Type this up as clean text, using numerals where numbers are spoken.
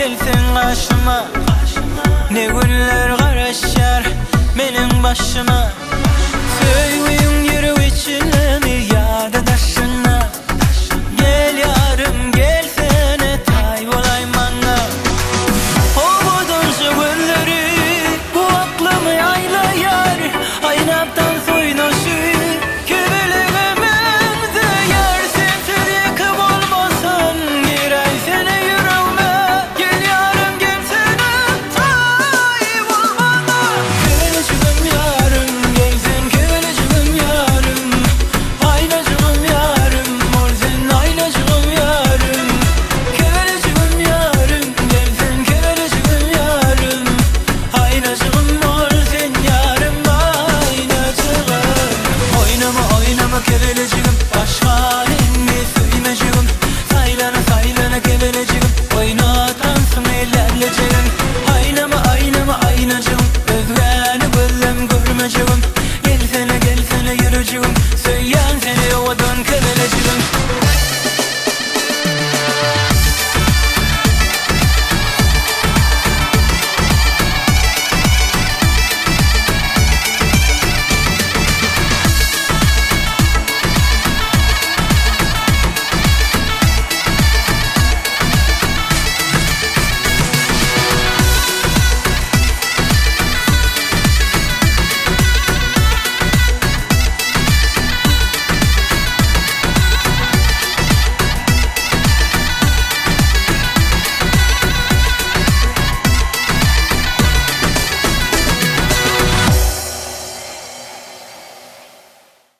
Gelseň gaşyma Ne günler garaşýar meniň başyma Söýgüň ýürek içindemi ýa-da daşynda Gel ýarym gelsene taý bolaý maňa Owadanja gözleri bu aklymy aýlaýar Aýnap tans oýnaşy kebelege meňzeýär Sensiz ýeke bolmasyn giräýsene ýüregme Gel ýarym gelsene taý bol maňa Kebelejigim ýarym gel sen kebelejigim ýarym Aýnajygym ýarym bol sen aýnajygym ýarym Kebelejigim ýarym gel sen kebelejigim ýarym Aýnajygym bol sen ýarym aýnajygym Oýnama oýnama kebelejigim başga indi söýmejegim Saýlana saýlana kebelejigim oýna tansyň ellerlejegim Aýnama aýnama aýnajygym özgäni gözlem görmejegim Gelsene gelsene ýürejigim söýýän seni owadan kebelejigim.